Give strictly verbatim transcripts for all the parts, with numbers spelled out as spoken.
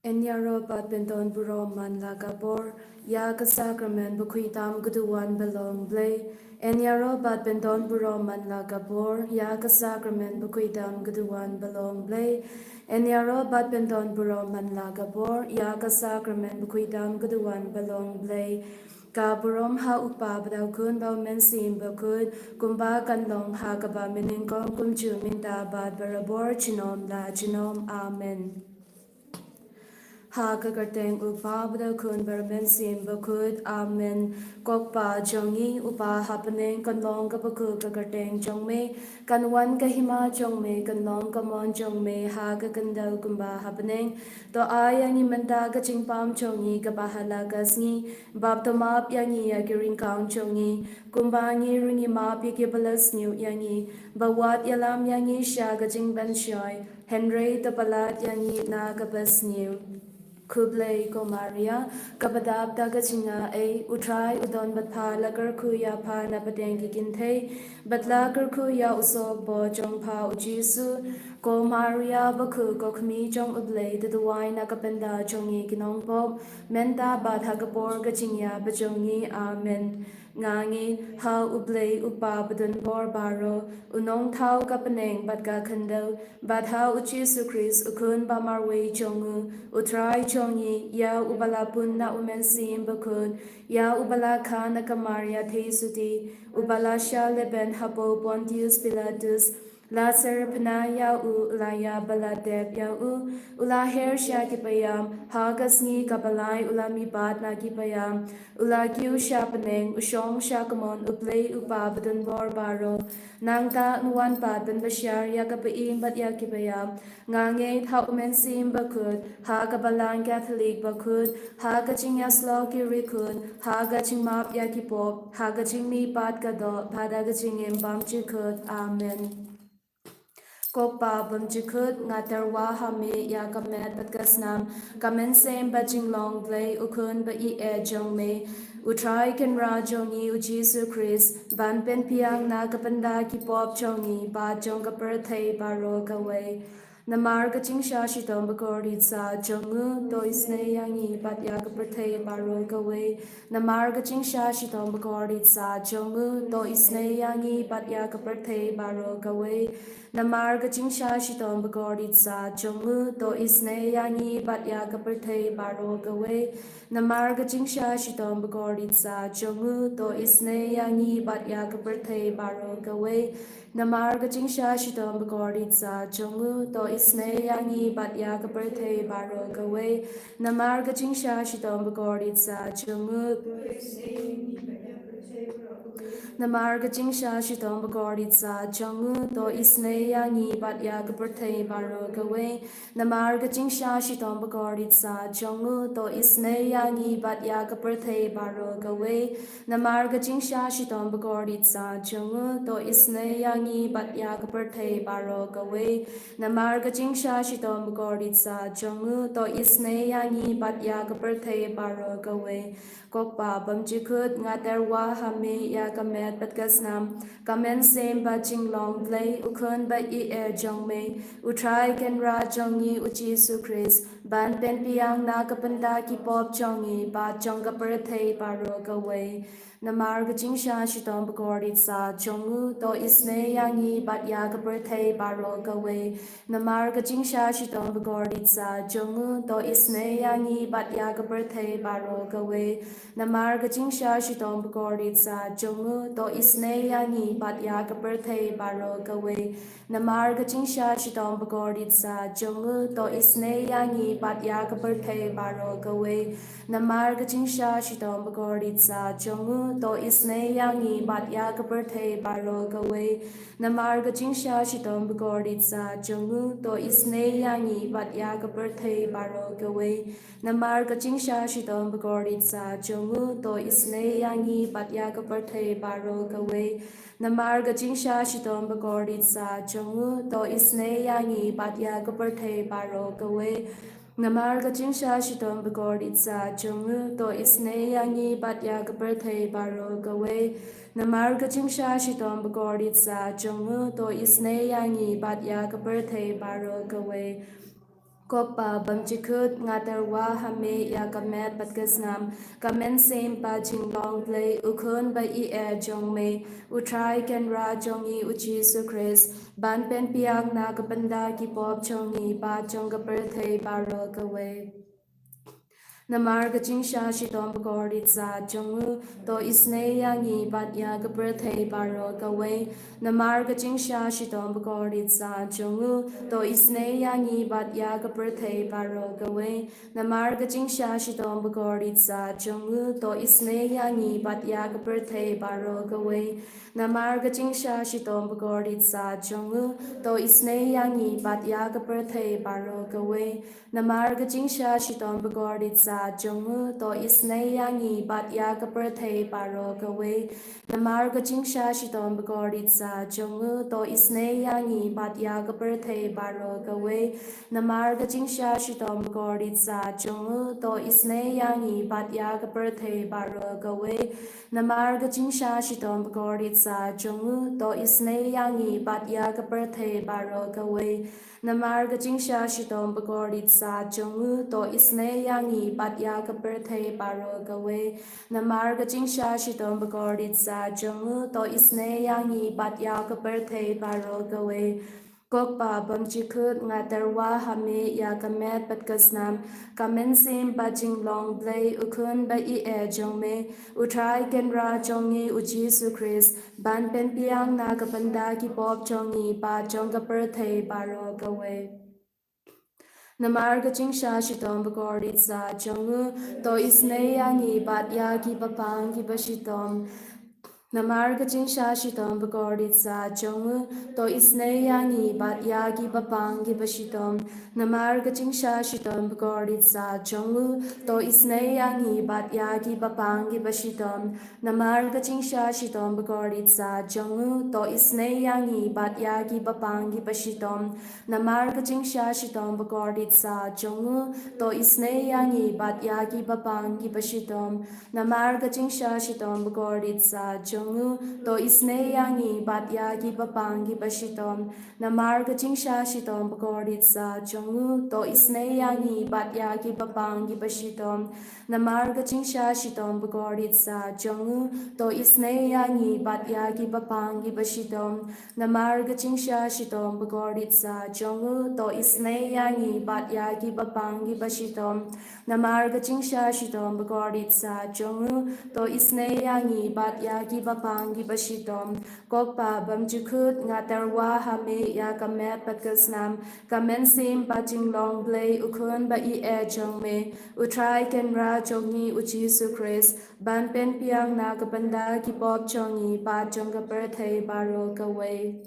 Yn ïaroh bad pyndon burom man la ka bor ïa ka sakramen bakhuid tam ka duwan ba long Blei. Yn ïaroh bad pyndon burom man la ka bor ïa ka sakramen bakhuid tam ka duwan ba long Blei. Yn ïaroh bad pyndon burom man la ka bor ïa ka sakramen bakhuid tam ka duwan ba long Blei. Ka burom ha u Kpa bad ha u Khun bad ha u Mynsiem Bakhuid, kumba kan long ha kaba mynnyngkong, kumjuh mynta bad barabor, junom la junom. Amen. Ha ka kyrteng u Kpa bad u Khun bad u Mynsiem Bakhuid. Amen. Ko Kpa jong ngi uba ha bneng, kan long kaba khuid ka kyrteng jong me, kan wan ka hima jong me, kan long ka mon jong me ha ka khyndew kumba ha bneng. To ai ïa ngi mynta ka jingpam jong ngi kaba ha la ka sngi, bad to map ïa ngi ïa ki ryngkang jong ngi, kumba ngi ruh ngi map ïa kiba la sniew ïa ngi. Bad wat ïalam ïa ngi sha ka jingpynshoi, hynrei to pyllait ïa ngi na kaba sniew. Khublei ko Maria, kaba dap da ka jingaiei, u Trai u don bad pha, la kyrkhu ïa pha na pdeng ki kynthei, bad la kyrkhu ïa u soh bor jong pha u Jisu. Ko Maria bakhuid, ko Kmie jong u Blei, to duwai na ka bynta jong ngi ki nongpop, mynta bad ha ka por ka jingïap jong ngi. Amen. Nga ngeit ha u Blei u Kpa badonbor baroh, u nongthaw ka bneng bad ka khyndew, bad ha u Jisu Khrist u Khun ba marwei jong u, u Trai jong ngi, ïa uba la pun na u Mynsiem Bakhuid, ïa uba la kha na ka Maria theisotti, uba la shah lehbeiñ hapoh Pontius Pilatus, la syrphna ïa u, u la ïap bad la tep ïa u, u la her sha ki païam, ha ka sngi kaba lai u la mihpat na ki païam, u la kiew sha bneng, u shong sha ka mon u Blei u Kpa badonbor baroh. Nangta un wan pat ban bishar ïa ka ba im bad ïa ki ba ïap. Nga ngeit ha u Mynsiem Bakhuid, ha ka Balang Katholik bakhuid, ha ka jingïasyllok ki riewkhuid, ha ka jingmap ïa ki pop, ha ka jingmihpat ka doh, bad ha ka jingim bymjukut. Amen. Ko Kpa bymjukut, nga tyrwa ha me ïa ka met bad ka snam, ka mynsiem bad jinglong Blei, u Khun ba ïeit jong me, u Trai Kynrad jong ngi u Jisu Khrist, ban pynbiang na ka bynta ki pop jong ngi bad jong ka pyrthei baroh kawei. Namar ka jingshah shitom bakordit sa jong u, to isynei ïa ngi bad ïa ka pyrthei baroh kawei. Namar ka jingshah shitom bakordit sa jong u, to isynei ïa ngi bad ïa ka pyrthei baroh kawei. Namar ka jingshah shitom bakordit sa jong u, to isynei ïa ngi bad ïa ka pyrthei baroh kawei. Namar ka jingshah shitom bakordit sa jong u, to isynei ïa ngi bad ïa ka pyrthei baroh kawei. Namar ka jingshah shitom bakordit sa jong u, to isynei ïa ngi bad ïa ka pyrthei baroh kawei. Namar ka jingshah shitom bakordit sa jong u. Namar ka jingshah shitom bakordit sa jong u, to isynei ïa ngi bad ïa ka pyrthei baroh kawei. Namar ka jingshah shitom bakordit sa jong u, to isynei ïa ngi bad ïa ka pyrthei baroh kawei. Namar ka jingshah shitom bakordit sa jong u, to isynei ïa ngi bad ïa ka pyrthei baroh kawei. Namar ka jingshah shitom bakordit sa jong u, to isynei ïa ngi bad ïa ka pyrthei baroh kawei. Ko Kpa bymjukut, nga tyrwa ha me ïa ka met bad ka snam, ka mynsiem bad jinglong Blei, u Khun ba ïeit jong me, u Trai Kynrad jong ngi u Jisu Khrist, ban pynbiang na ka bynta ki pop jong ngi bad jong ka pyrthei baroh kawei. Namar ka jingshah shitom bakordit sa jong u, to isynei ïa ngi bad ïa ka pyrthei baroh kawei. Namar ka jingshah shitom bakordit sa jong u, to isynei ïa ngi bad ïa ka pyrthei baroh kawei. Namar ka jingshah shitom bakordit sa jong u, to isynei ïa ngi bad ïa ka pyrthei baroh kawei. Namar ka jingshah shitom bakordit sa jong u, to isynei ïa ngi bad ïa ka pyrthei baroh kawei. Namar ka jingshah shitom bakordit sa jong u, to isynei ïa ngi bad ïa ka pyrthei baroh kawei. Namar ka jingshah shitom bakordit sa jong u, to isynei ïa ngi bad ïa ka pyrthei baroh kawei. Namar ka jingshah shitom bakordit sa jong u, to isynei ïa ngi bad ïa ka pyrthei baroh kawei. Namar ka jingshah shitom bakordit sa jong u, to isynei ïa ngi bad ïa ka pyrthei baroh kawei. Namar ka jingshah shitom bakordit sa jong u, to isynei ïa ngi bad ïa ka pyrthei baroh kawei. Namar ka jingshah shitom bakordit sa jong u, to isynei ïa ngi bad ïa ka pyrthei baroh kawei. Ko Pa bymjukut, nga tyrwa ha me ïa ka met bad ka snam, ka mynsiem bad jinglong Blei, u Khun ba ïeit jong me, u Trai Kynrad jong ngi u Jisu Khrist, ban pynbiang na ka bynta ki pop jong ngi bad jong ka pyrthei baroh kawei. Namar ka jingsha shitom bakordit sa jong u, to isynei ïa ngi bad ïa ka pyrthei baroh kawei. Namar ka jingsha shitom bakordit sa jong u, to isynei ïa ngi bad ïa ka pyrthei baroh kawei. Namar ka jingsha shitom bakordit sa jong u, to isynei ïa ngi bad ïa ka pyrthei baroh kawei. Namar ka jingsha shitom bakordit sa jong u, to isynei ïa ngi bad ïa ka pyrthei baroh kawei. Namar ka jingsha shitom bakordit sa jong u, to isynei ïa ngi bad ïa ka pyrthei baroh kawei. Namar ka jingsha shitom bakordit sa jong u, to isynei ïa ngi bad ïa ka pyrthei baroh kawei. Namar ka jingsha shitom bakordit sa jong u, to isynei ïa ngi bad ïa ka pyrthei baroh kawei. Namar ka jingsha shitom bakordit sa jong u, to isynei ïa ngi bad ïa ka pyrthei baroh kawei. Namar ka jingsha shitom bakordit sa jong u, to isynei ïa ngi bad ïa ka pyrthei baroh kawei. Namar ka jingsha shitom bakordit sa jong u, to isynei ïa ngi bad ïa ka pyrthei baroh kawei. Ko Pa bymjukut, nga tyrwa ha me ïa ka met bad ka snam, ka mynsiem bad jinglong Blei, u Khun ba ïeit jong me, u Trai Kynrad jong ngi u Jisu Khrist, ban pynbiang na ka bynta ki pop jong ngi bad jong ka pyrthei baroh kawei. Namar ka jingsha shitom bakordit sa jong u, to isynei ïa ngi bad ïa ki bapang ki bashitom. Namar ka jingsha shitom bakordit sa jong u, to isynei ïa ngi bad ïa ki bapang ki bashitom. Namar ka jingsha shitom bakordit sa jong u, to isynei ïa ngi bad ïa ki bapang ki bashitom. Namar ka jingsha shitom bakordit sa jong u, to isynei ïa ngi bad ïa ki bapang ki bashitom. Namar ka jingsha shitom bakordit sa jong u, to isynei ïa ngi bad ïa ki bapang ki bashitom. Namar ka jingsha shitom bakordit sa jong u, to isynei ïa ngi bad ïa ki bapang ki bashitom. Namar ka jingsha shitom bakordit sa jong u, to isynei ïa ngi bad ïa ki bapang ki bashitom. Namar ka jingsha shitom bakordit sa jong u, to isynei ïa ngi bad ïa ki bapang ki bashitom. Namar ka jingsha shitom bakordit sa jong u, to isynei ïa ngi bad ïa ki bapang ki bashitom. Namar ka jingsha shitom bakordit sa jong u, to isynei ïa ngi bad ïa ki bapang ki bashitom. Ko Pa bymjukut, nga tyrwa ha me ïa ka met bad ka snam, ka mynsiem bad jinglong Blei, u Khun ba ïeit jong me, u Trai Kynrad jong ngi u Jisu Khrist, ban pynbiang na ka bynta ki pop jong ngi bad jong ka pyrthei baroh kawei.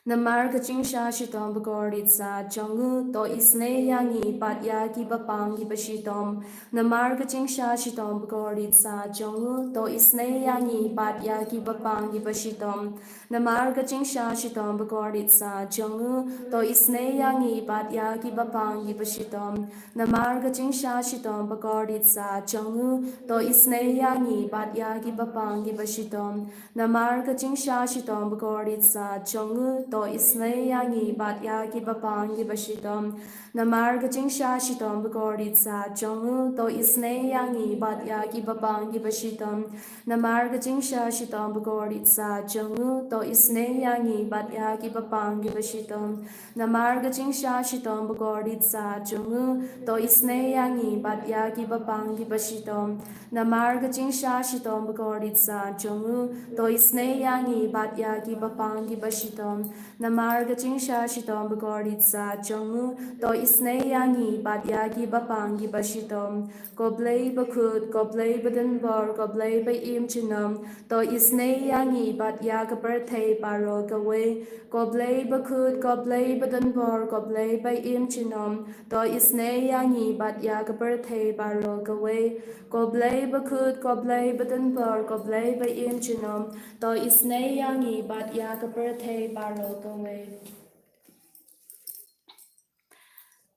Namar ka jingsha shitom bakordit sa jong u, to isynei ïa ngi bad ïa ki bapang ki bashitom. Namar ka jingsha shitom bakordit sa jong u, to isynei ïa ngi bad ïa ki bapang ki bashitom. Namar ka jingsha shitom bakordit sa jong u, to isynei ïa ngi bad ïa ki bapang ki bashitom. Namar ka jingsha shitom bakordit sa jong u, to isynei ïa ngi bad ïa ki bapang ki bashitom. Namar ka jingsha shitom bakordit sa jong u, to isynei ïa ngi bad ïa ki bapang ki bashitom. Namar ka jingsha shitom bakordit sa jong u, to isynei ïa ngi bad ïa ki bapang ki bashitom. Namar ka jingsha shitom bakordit sa jong u, to isynei ïa ngi bad ïa ki bapang ki bashitom. Namar ka jingsha shitom bakordit sa jong u, to isynei ïa ngi bad ïa ki bapang ki bashitom. Namar ka jingsha shitom bakordit sa jong u, to isynei ïa ngi bad ïa ki bapang ki bashitom. Namar ka jingsha shitom bakordit sa jong u, to isynei ïa ngi bad ïa ki bapang ki bashitom. Ko Blei bakut, ko Blei badonbor, ko Blei ba im junom, to isynei ïa ngi bad ïa ka pyrthei baroh kawei. Ko Blei bakut, ko Blei badonbor, ko Blei ba im junom, to isynei ïa ngi bad ïa ka pyrthei baroh kawei. Ko Blei bakut, ko Blei badonbor, ko Blei ba im junom, to isynei ïa ngi bad ïa ka pyrthei baroh kawei.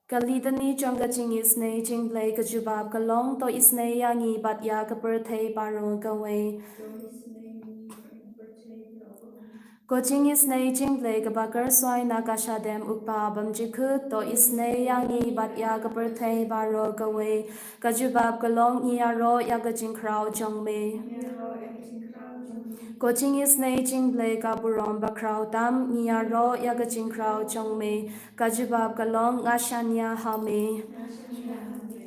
Ka litani jong ka jingisynei jong U Blei ka jubab ka long, to isynei ïa ngi bad ïa ka pyrthei baroh kawei. Ko jingisynei jingblei kaba kyrsoi na ka shadem u Kpa bymjukut, to isynei ïa ngi bad ïa ka pyrthei baroh kawei. Ka jubab ka long, ngi ïaroh ïa ka jingkhraw jong me. Ko jingisynei jingblei ka burom bakhraw tam, ngi ïaroh ïa ka jingkhraw jong me. Ka jubab ka long, nga shaniah ha me.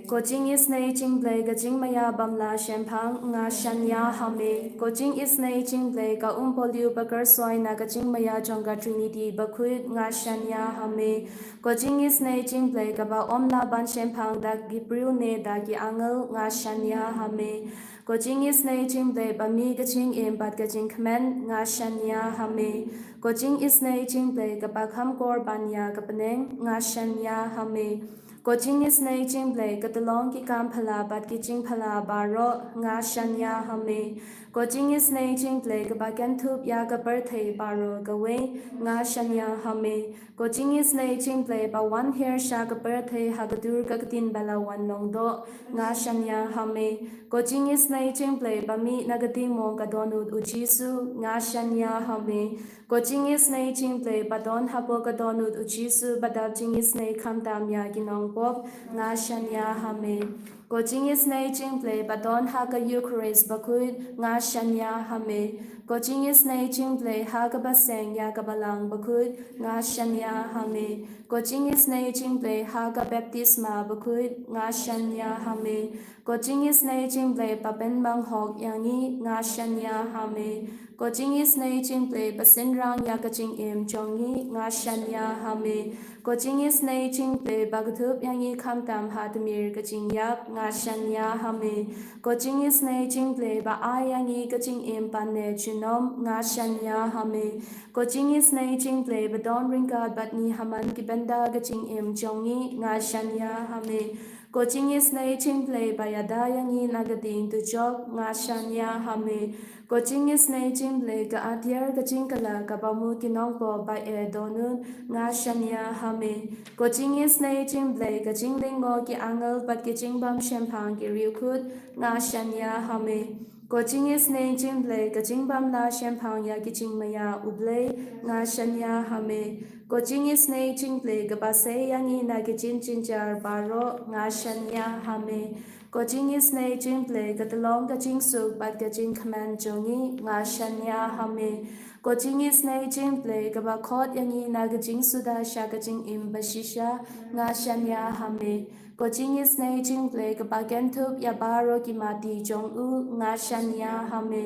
Ko jingisynei jingblei ka jingmaïa bym la shemphang, nga shaniah ha me. Ko jingisynei jingblei ka umpohliew ba kyrsoi na ka jingmaïa jong ka Trinity bakhuid, nga shaniah ha me. Ko jingisynei jingblei kaba ym lah ban shemphang da ki briew ne da ki angel, nga shaniah ha me. Ko jingisynei jingblei ba mih ka jingim bad ka jingkmen, nga shaniah ha me. Ko jingisynei jingblei kaba kham kor ban ïa ka bneng, nga shaniah ha me. Ko jingisynei jingblei ka tyllong ki kam phylla bad ki jingphylla baroh, nga shaniah ha me. Ko jingisynei jingblei kaba kynthup ïa ka pyrthei baroh kawei, nga shaniah ha me. Ko jingisynei jingblei ba wan hiar sha ka pyrthei ha ka dur ka ktien ba la wan long doh, nga shaniah ha me. Ko jingisynei jingblei ba mih na ka diengmong ka dohnud u Jisu, nga shaniah ha me. Ko jingisynei jingblei ba don hapoh ka dohnud u Jisu ba dap jingisynei khamtam ïa ki nongpop, nga shaniah ha me. Ko jingisynei jingblei ba don ha ka Eucharist bakhuid, nga shaniah ha me. Ko jingisynei jingblei ha kaba seng ïa ka Balang bakhuid, nga shaniah ha me. Ko jingisynei jingblei ha ka baptisma bakhuid, nga shaniah ha me. Ko jingisynei jingblei ba pynbang hok ïa ngi, nga shaniah ha me. Ko jingisynei jingblei ba synrang ïa ka jingim jong ngi, nga shaniah ha me. Ko jingisynei jingblei ba kdup ïa ngi khamtam ha tmier ka jingïap, nga shaniah ha me. Ko jingisynei jingblei ba ai ïa ngi ka jingim ban neh junom, nga shaniah ha me. Ko jingisynei jingblei ba don ryngkat bad ngi ha man ki bynda ka jingim jong ngi, nga shaniah ha me. Ko jingisynei jingblei ba ïada ïa ngi na ka dieng dujok, nga shaniah ha me. Ko jingisynei jingblei ka atiar ka jingkylla kaba mut ki nongpop ba eh dohnud, nga shaniah ha me. Ko jingisynei jingblei ka jinglyngngoh ki angel bad ki jingbym shemphang ki riewkhuid, nga shaniah ha me. Ko jingisynei jingblei ka jingbym la shemphang ïa ki jingmaïa u Blei, nga shaniah ha me. Ko jingisynei jingblei kaba sei ïa ngi na ki jingjynjar baroh, nga shaniah ha me. Ko jingisynei jingblei ka tyllong ka jingsuk bad ka jingkmen jong ngi, nga shaniah ha me. Ko jingisynei jingblei kaba khot ïa ngi na ka jingsuda sha ka jingim bashisha, nga shaniah ha me. Ko jingisynei jingblei kaba kynthup ïa baroh ki mati jong u, nga shaniah ha me.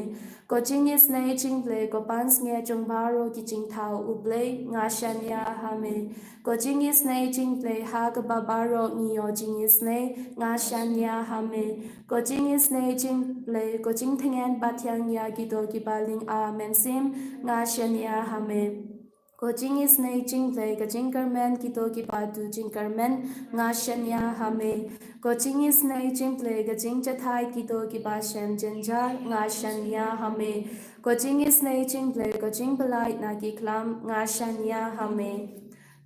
Ko jingisynei jingblei ko pansngiat jong baroh ki jingthaw u Blei, nga shaniah ha me. Ko jingisynei jingblei ha kaba baroh ngi ïoh jingisynei, nga shaniah ha me. Ko jingisynei jingblei ko jingtngen bathiang ïa kito kiba lyngba mynsiem, nga shaniah ha me. Ko jingisynei jingblei ka jingkyrmen kito kiba duh jingkyrmen, nga shaniah ha me. Ko jingisynei jingblei ka jingjathait kito kiba shem jynjar, nga shaniah ha me. Ko jingisynei jingblei ko jingpyllait na ki khlam, nga shaniah ha me.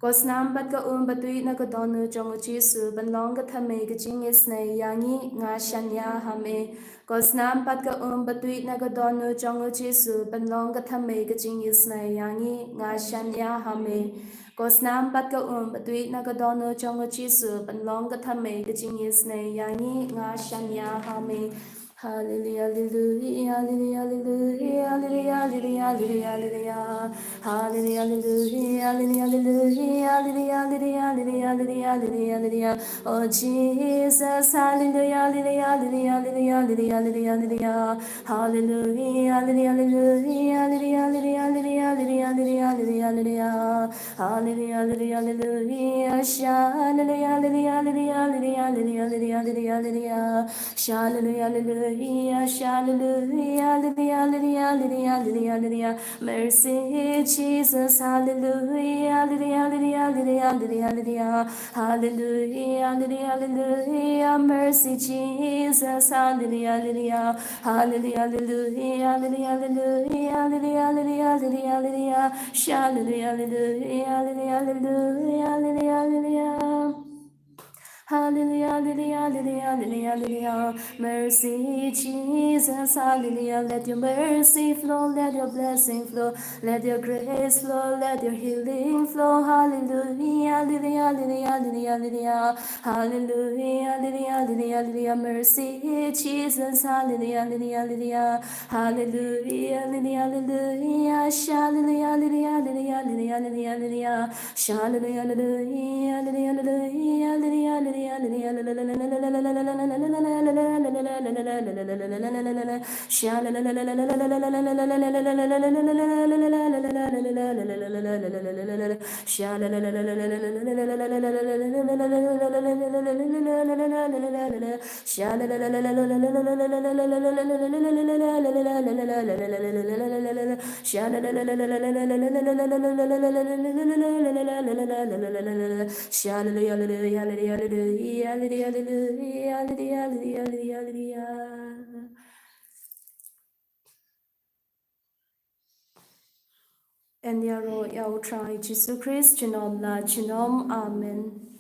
Ko snam bad ka um ba tuid na ka dohnud jong u Jisu ban long ka thymmei ka jingisynei ïa ngi, nga shaniah ha me. Ko snam bad ka um ba tuid na ka dohnud jong u Jisu ban long ka thymmei ka jingisynei ïa ngi, nga shaniah ha me. Ko snam bad ka um ba tuid na ka dohnud jong u Jisu ban long ka thymmei ka jingisynei ïa ngi, nga shaniah ha me. Hallelujah, hallelujah, hallelujah, hallelujah, hallelujah. Hallelujah, hallelujah, hallelujah, hallelujah, hallelujah, hallelujah, hallelujah, hallelujah, hallelujah. Oh Jesus, hallelujah, hallelujah, hallelujah, hallelujah, hallelujah, hallelujah. Hallelujah, hallelujah, hallelujah, hallelujah, hallelujah, hallelujah, hallelujah, hallelujah. Hallelujah, hallelujah, hallelujah, shalleluiah, hallelujah, hallelujah, hallelujah, hallelujah, hallelujah, hallelujah. Shalleluiah, hallelujah, shalleluiah, hallelujah, hallelujah, hallelujah, hallelujah, hallelujah. Mercy, Jesus, hallelujah, hallelujah, hallelujah, hallelujah, hallelujah, hallelujah. Hallelujah, hallelujah, hallelujah, mercy, Jesus, hallelujah, hallelujah. Hallelujah, hallelujah, hallelujah, hallelujah, hallelujah, hallelujah, hallelujah. Shalleluiah, hallelujah, hallelujah, hallelujah, hallelujah, hallelujah. Hallelujah, hallelujah, hallelujah, hallelujah, hallelujah. Mercy, Jesus, hallelujah. Let your mercy flow, let your blessing flow, let your grace flow, let your healing flow. Hallelujah, hallelujah, hallelujah, hallelujah, hallelujah. Hallelujah, hallelujah, hallelujah, hallelujah. Mercy, Jesus, hallelujah, hallelujah, hallelujah. Hallelujah, hallelujah, hallelujah. Shalleluya, hallelujah, hallelujah, hallelujah, hallelujah, hallelujah. Shalleluya, hallelujah, hallelujah, hallelujah, hallelujah, hallelujah. Hallelujah, hallelujah, hallelujah, hallelujah, hallelujah, hallelujah. Yn ïaroh ïa U Trai Jisu Khrist junom la junom. Amen.